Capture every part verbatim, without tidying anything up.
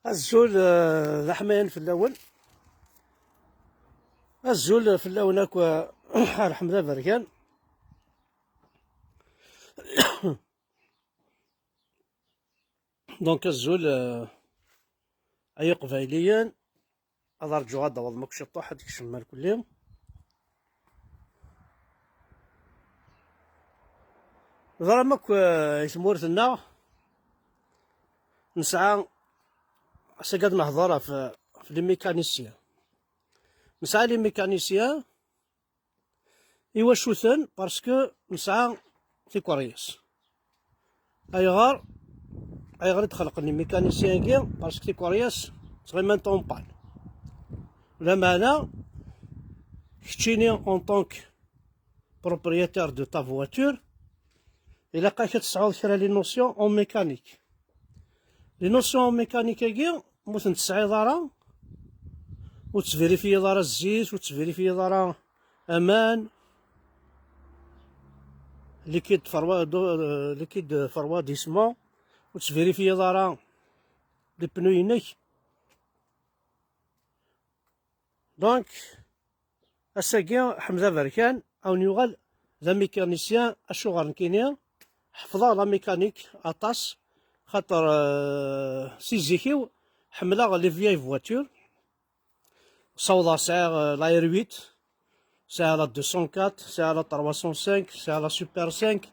Azul, eh, d aḥmayan fell-awen. Azul fell-awen akk, eh, a Ḥmed Aberkan. Donc, azul, eh, ay Iqbayliyen. Ad rǧuɣ ad d-awḍem akk ciṭuḥ, ad kecmem ar kulli. Ẓram akk, eh, i tmurt-nneɣ nesɛa, ass-agi ad nehḍer ɣef, ɣef les mécaniciens. Nesɛa les mécaniciens, iwacu-ten? Parce que nesɛa tikeryas. Ayɣer? Ayɣer i d-xelqen les mécaniciens-agi? Parce que tikeryas ttɣimant en panne. Lameɛna, keččini, en tant que propriétaire de ta voiture, ilaq-ak ad tesɛuḍ kra les notions en mécanique. Les notions en mécanique-agi, ma ur tent-tesɛiḍ ara, ur tesvérifiyeḍ ara zzit, ur tesvérifiyeḍ ara aman, liquide ferwa-, do-, euh, liquide de refroidissement, ur tesvérifiyeḍ ara les pneus-inek. Donc, ass-agi, Ḥmed Aberkan, a wen-yuɣal d amécanicien. Acuɣer nekkini? Ḥefḍeɣ la mécanique aṭas, xaṭer, euh, si zik-iw ḥemmleɣ les vieilles voitures. Ssawḍeɣ, sɛiɣ, euh, la R huit, sɛiɣ la deux cent quatre, sɛiɣ la trois cent cinq, sɛiɣ la Super cinq,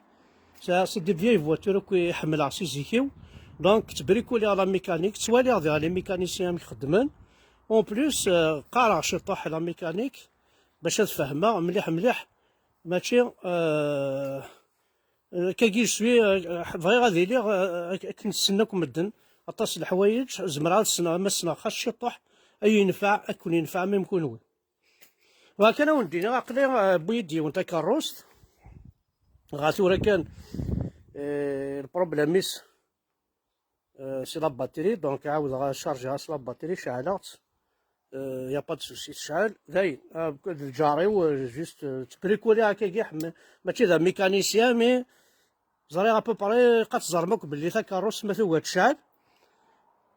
sɛiɣ, c'est des vieilles voitures akk i ḥemmleɣ si zik-iw. Donc, ttbrikuliɣ la mécanique, ttwaliɣ diɣ les mécaniciens amek xeddmen. En plus, euh, qqareɣ ciṭuḥ la mécanique bac ad fehmeɣ mliḥ mliḥ. Mačči, euh, Akkagi je suis, euh, bɣiɣ ad iliɣ, euh, ak-, akken ssnen akk medden. Aṭas n leḥwayeǧ zemreɣ ad ssneɣ, ma ssneɣ xas ciṭuḥ, ay yenfeɛ, ad ken-yenfeɛ même kunwi. Bɣiɣ kan ad wen-d-iniɣ, aql-i, euh, wwi-d yiwen takeṛṛust. Dɣa tura kan, euh, le problème-is, euh, c'est la batterie, donc ɛawdeɣ ad chargeɣ-as la batterie, ceɛleɣ-tt. Euh, y a pas de souci, tecɛel. Dayen, euh, d lǧar-iw, euh, juste, euh, ttbrikuliɣ akkagi, ḥm-, mačči d amécanicien, mais ẓriɣ à peu près, qad teẓrem akk belli takeṛṛust ma tugi ad tecɛel,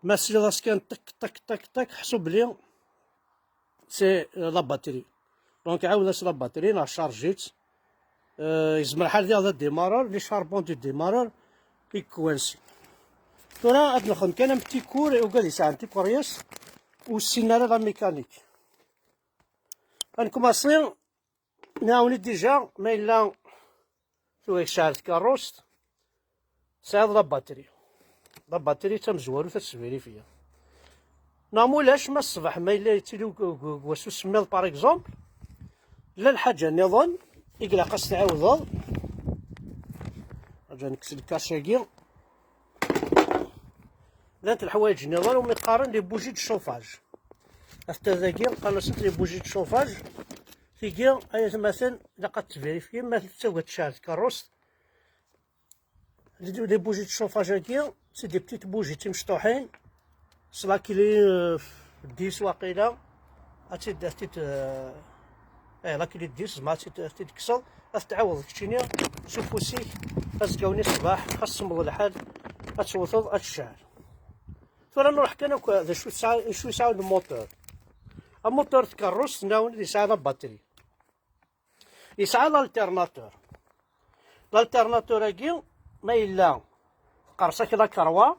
ma tesliḍ-as kan ṭek, ṭek, ṭek, ṭek, ḥsu belli c'est, euh, la batterie. Donc, ɛawed-as la batterie, neɣ charge-itt. Euh, yezmer lḥal diɣ ad d-imarer, les charbons du démarreur i yekkwansi. Tura ad nexdem kan un petit cours i ugad yesɛan tikeryas ur ssinen ara la mécanique. Ad nkumaṣi, nɛawen-it déjà, ma yella tura yecɛel tkeṛṛust, tesɛiḍ la batterie. La batterie d tamezwarut ad tesvérifiyeḍ. Neɣ ma ulac, ma ṣṣbeḥ ma yella yettili deg, deg, deg wass usemmiḍ, par exemple, llan lḥaǧa nniḍen i ilaq ad s-tɛiwdeḍ. Rǧu ad nekkes lkac-agi. Llant leḥwayeǧ nniḍen umi qqaren les bougies de chauffage. After dagi qqaren-asent les bougies de chauffage. Tigi, ay atmaten, ilaq ad tverifyem ma tettawi ad tecɛel tkeṛṛust. Les, les bougies de chauffage-agi, c'est des petites bougies timecṭuḥin, s la clé, euh, dix waqila, ad tt-id, ad tt-id, euh, eh, la clé dix, ma ad tt-id, ad tt-id-tekkseḍ, ad t-tɛawdeḍ keččini s ufus-ik, azekka-nni ṣṣbeḥ, xas semmeḍ lḥal, ad tewteḍ, ad tecɛel. Tura nruḥ kan akk d acu tesɛa, acu yesɛa le moteur. Amutur tkeṛṛust, nɛawen ad yesɛa la batterie. Yesɛa l'alternateur. L'alternateur-agi, ma yella teqqers-ak la karwa,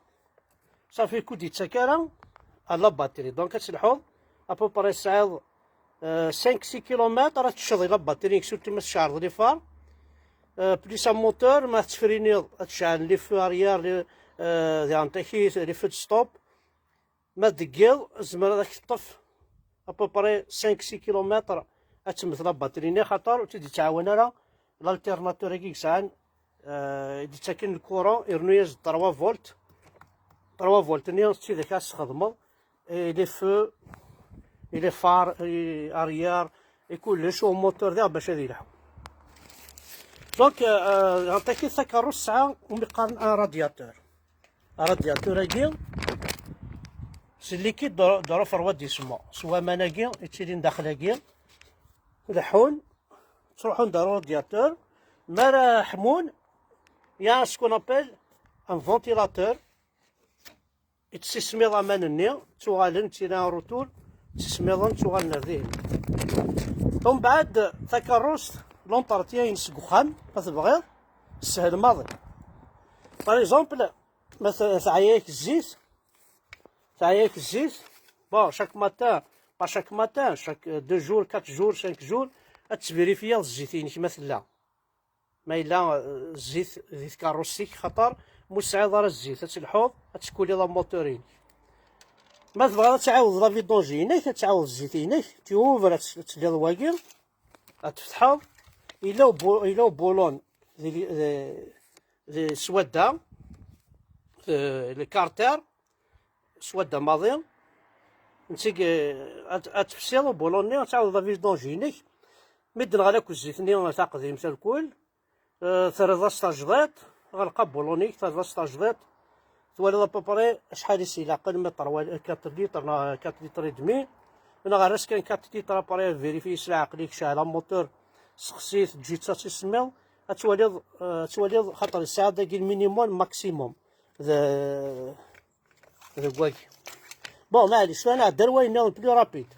safi ur d-yettak ara à la batterie. Donc ad telḥuḍ, à peu près tesɛiḍ, euh, cinq six kilomètres, ad tecceḍ i la batterie, surtout ma tceɛleḍ les phares. Euh, plus un moteur, ma tettefriniḍ, ad tceɛlen les feux arrière, les, euh, diɣen takit, les feux de stop. Ma deg yiḍ, tzemreḍ ad k-teṭṭef à peu près cinq six kilomètres ad temmet la batterie-nni, xaṭer ur tt-id-yettɛawan ara l'alternateur-agi yesɛan, euh, i d-yettaken le courant, irnu-yas-d trois volts. Trois volts-nni d tidak ad tesxedmeḍ, et les feux, et les phares, et arrière, et kullec, u moteur diɣ bac ad yelḥu. Donc, euh, euh, aṭaki takeṛṛust tesɛa umi qqaren un radiateur. Radiateur-agi, c'est liquide de, de refroidissement. S waman-agi yettilin daxel-agi, leḥḥun, ttruḥun d radiateur. Mi ara ḥmun, il y a ce qu'on appelle un ventilateur. Ittismiḍ aman-nni, ttuɣalen, ttili en retour, ttismiḍen, ttuɣalen ar dihin. Umbeɛd, takerrust, l'entretien-ines deg uxxam, ma tebɣiḍ, teshel maḍi. Par exemple, ma t-, teɛya-yak zzit, teɛya-yak zzit, bon, chaque matin, pas chaque matin, chaque, euh, deux jours, quatre jours, cinq jours, ad tesvirifiyeḍ zzit-inek ma tella. Ma yella, euh, zzit di tkeṛṛust-ik, xaṭer mu tesɛiḍ ara zzit, ad telḥuḍ, ad tekkuliḍ amutur-inek. Ma tebɣiḍ ad tɛawdeḍ la vidange-inek, ad tɛawdeḍ zzit-inek, tu ouvres, ad tt-, ad telliḍ wagi, ad tfetḥeḍ. Yella ubu-, yella ubulun di, di, di swadda, di, le carter, swadda maḍi, ntteg, eh, ad, ad tfessiḍ ubulun-nni, ad tɛawdeḍ la vidange-inek. Mi d-nɣal akk zzit-nni taqdimt alkul, eh, terriḍ-as tajdiṭ, ɣleq abulun-ik, terriḍ-as tajdiṭ, twaliḍ à peu près acḥal i s-ilaqen, miṭr wal-, quatre litres neɣ quatre litres et demi, neɣ err-as kan quatre litres après, vérifier s leɛqel-ik, cɛel amutur, sexsi-t, ǧǧi-t ad tismiḍ, ad twaliḍ, eh, ad twaliḍ, xaṭer yesɛa dagi le minimum, maximum. D-, deg wagi. Bon, maɛlic, tura nɛedda ar wayen nniḍen plus rapide.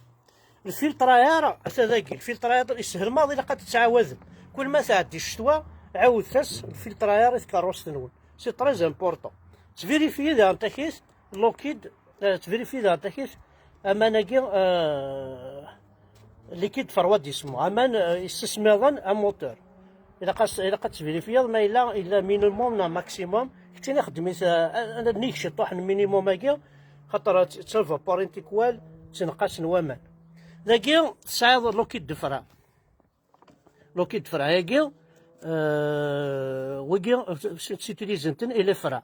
Lfiltrayer, ata dagi, lfiltrayer yeshel maḍi, ilaq ad t-tettɛawadem. Kul ma tɛeddi ccetwa, ɛawdet-as lfiltrayer i tkeṛṛust-nwen. C'est très important. Ttvirifyi daɣen takit, liquide, eh, ttvirifyi daɣen takit, aman-agi, eh, liquide froidissement, aman, eh, yessismiḍen amutur. Ilaq as-, ilaq ad tesvirifiyeḍ ma yella, yella minimum neɣ maximum. Keččini xeddem-it, eh, nnig ciṭuḥ n minimum-agi, xaṭer ad t-, ttavapurin tikwal, ttneqqasen waman. Dagi tesɛiḍ liquide de frein. Liquide de frein-agi, eh, wigi, s-, s-, s'utilizen-ten i les freins.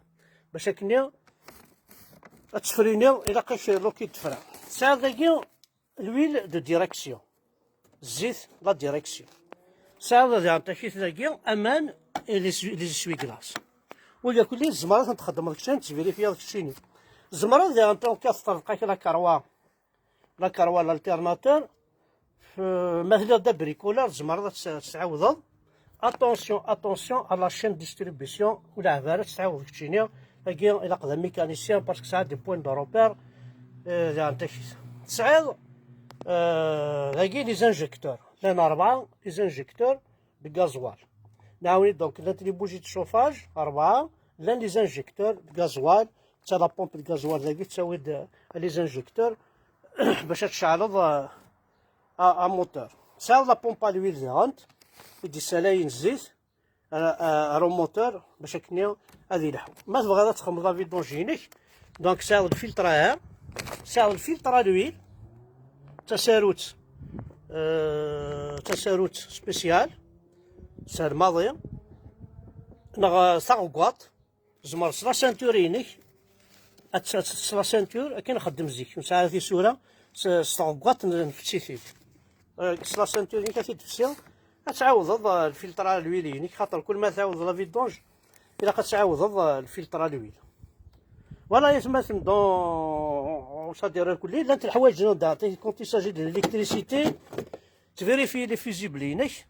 Bac akken ad tefrini, ilaq-ak liquide de frein. Tesɛiḍ dagi l'huile de direction. Zzit la direction. Tesɛiḍ ad iɛeṭṭak-it dagi aman et les, les essuie-glaces. Wigi akk-nni tzemreḍ ad ten-txedmeḍ keččini, ad tesvirifiyeḍ keččini. Tzemreḍ diɣen ṭṭunkka teṭṭerḍeq-ak la karwa, la karwa, l'alternateur. F-, ma telliḍ d abricoleur, tzemreḍ ad tes-, ad tesɛiwdeḍ. Attention, attention à la chaîne distribution, ur leɛɛeb ara ad tesɛiwdeḍ keččini. Agi ilaq d amécanicien parce que tesɛa des points de repère, euh, diɣen takit. Tesɛiḍ, euh, dagi les injecteurs. Llan rebɛa les injecteurs de gasoil. Nɛawen-it donc, llant les bougies de chauffage, rebɛa, llan les injecteurs de gasoil, ta la pompe de gasoil dagi, tettawi-d, euh, les injecteurs, bac ad tceɛleḍ, euh, a, amutur. Tesɛiḍ la pompe à l'huile diɣen, i d-yessalayen zzit, ar, ar, ar umutur, bac akken ad ilḥu. Ma tebɣiḍ ad txedmeḍ la vidange-inek, donc tesɛiḍ lfiltre à air, tesɛiḍ lfiltre à l'huile, tasarut, euh, tasarut spéciale, teshel maḍi, neɣ, euh, taɣeggaṭ, tzemreḍ s la ceinture-inek, ad tt-, ad tt-, s la ceinture, akken nxeddem zik, nesɛa tisura, s, s tɣeggaṭ n-, nfetti-t-id. Euh, s la ceinture-inek ad t-id-tefsiḍ, ad tɛawdeḍ, euh, lfiltre à l'huile-inek, xaṭer kul ma tɛawdeḍ la vidange, ilaq ad tɛawdeḍ, euh, lfiltre à l'huile. Voilà, yatmaten, donc, on s'adhère kulli, llant leḥwayeǧ-nni, quand il s'agit de l'électricité, ttvirifyi les fusibles-inek,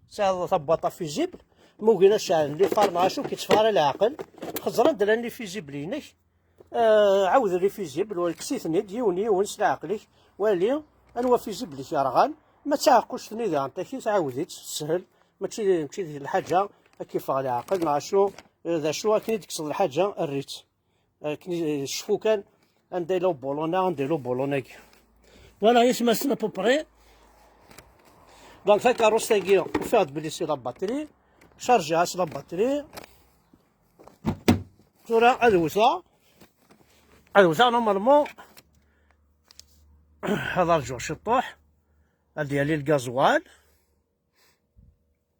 tesɛiḍ tabwaṭ à fusible, ma ugin ad ceɛlen les phares neɣ acu, ur k-yetteffeɣ ara leɛqel, xeẓẓer anda llan les fusibles-inek, euh, ɛawed les fusibles, wala kkes-iten-id yiwen yiwen s leɛqel-ik, wali anwa fusible i k-yerɣan, ma d taɛeqquct-nni diɣen takit, ɛawed-itt, teshel, mačči, mačči d lḥaǧa ad k-iffeɣ leɛqel neɣ acu, euh, d acu, akken i d-tekkseḍ lḥaǧa, err-itt. Akken i, cfu kan anda yella ubulun-a, anda yella ubulun-agi. Voilà, yatmaten, à peu près. Donc, takeṛṛust-agi, ufiɣ-d belli c'est la batterie. Chargez-as la batterie. Tura ad wteɣ. Ad wteɣ, normalement. Ad rǧuɣ ciṭuḥ. Ad yali le gasoil.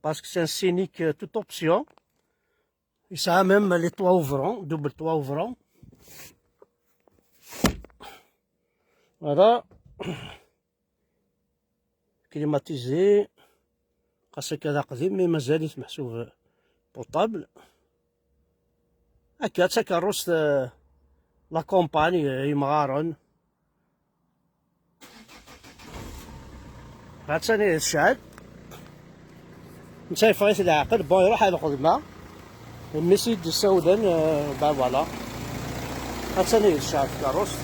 Parce que c'est un Scénic, euh, toute option. Yesɛa même les toits ouvrants, double toit ouvrant. Voilà. Climatisé. Xas akka d aqdim, mais mazal-it meḥsub potable. Akka, d takeṛṛust, euh, la campagne, euh, imɣaren. Ha-tt-an tecɛel. Netta yeffeɣ-it leɛqel, bon, iruḥ ar lxedma. Mmi-s i d-issawlen, euh, ben voilà. Attan ihi tecɛel tkeṛṛust.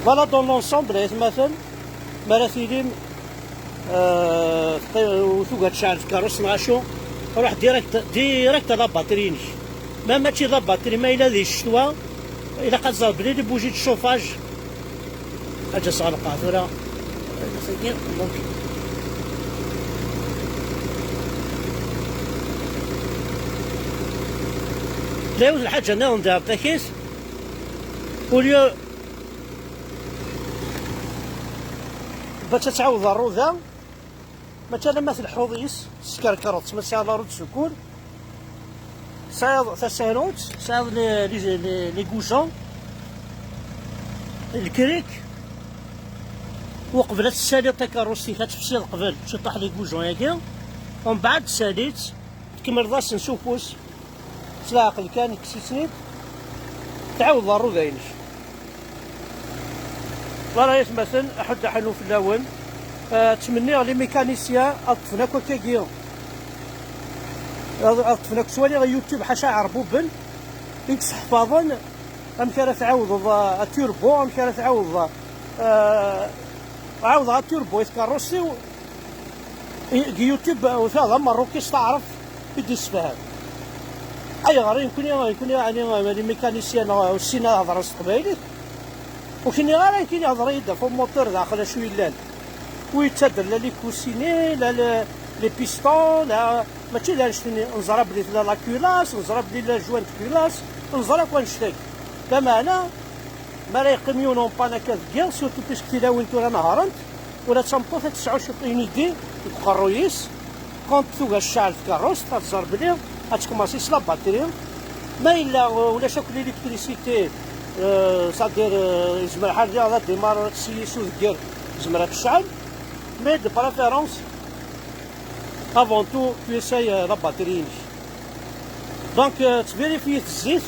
Voilà, dans l'ensemble, ay atmaten, mi ara tilim, euh, teqqim, ur tugi ad tecɛel tkeṛṛust neɣ acu, ruḥ direct, direct à la batterie-inek. Ma mačči d la batterie, ma yella di ccetwa, ilaq ad tẓer belli les bougies de chauffage. Aǧa sɣelqeɣ tura. Donc, la yiwet lḥaǧa nniḍen di Artakis, au lieu bac ad tɛawdeḍ rruda, mačči alamma tleḥḥuḍ yis, teskerkreḍ, ma tesɛiḍ la roue de secours, tesɛiḍ tasarut, tesɛiḍ les, les, les, les goujons, lkrik, uqbel ad tessaliḍ takeṛṛust-ik, ad tefsiḍ qbel ciṭuḥ les goujons-agi, umbeɛd tessali-tt, tkemmleḍ-asen s ufus, s leɛqel kan, kkes-iten-id, tɛawdeḍ rruda-inek. Voilà, ay atmaten, aḥuddu aḥunnu fell-awen. Ah, ttmenniɣ les mécaniciens ad ṭṭfen akk akkagi. Ad, ad ṭṭfen akk, ttwaliɣ YouTube ḥaca iɛerbuben i yesseḥfaḍen amek ara tɛawdeḍ, ah, aturbo, amek ara tɛawdeḍ, ah, ɛawdeɣ aturbo i tkeṛṛust-iw. I, deg YouTube, uh, utaɣ d amerruki s taɛrabt i d-yessefhem. Ayɣer i nekni, nekni, ɛni, uh, les mécaniciens, uh, ur ssinen ad hedren s teqbaylit? Ur k-nniɣ ara nekkini, hder-iyi-d ɣef umotor daxel acu yellan. Ur yettader la les coussinets, la le, les pistons, la, mačči d annect-nni. Neẓra belli tella la culasse, neẓra belli la joint de culasse, neẓra akk annect-agi. Lameɛna, mi ara yeqqim yiwen umpal akka deg yiḍ, surtout puisque tilawin tura nehhṛent, ula d tameṭṭut ad tesɛu ciṭ une idée deg uqerruy-is, quand tugi ad tecɛel tkeṛṛust, ad tẓer belli ad tkemensi s la batterie. Ma yella, euh, ulac akk l'électricité, euh, c'est-à-dire, euh, yezmer ḥal diɣ ad démarrer, ad tesseyyi s udegger, yezmer ad tecɛel. Mais de préférence, avant tout, tu essayes, euh, la batterie-inek. Donc, euh, ttverifyit zzit,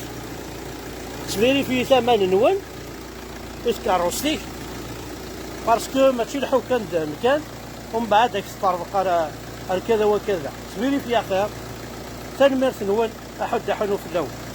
ttverifyit aman-nwen i tkeṛṛust-ik, parce que mačči lḥu kan d amkan, umbeɛd ad k-teṭṭerḍeq ar, ar kada wa kada. Ttverifyi axir. Tanemmirt-nwen, aḥuddu aḥunnu fell-awen.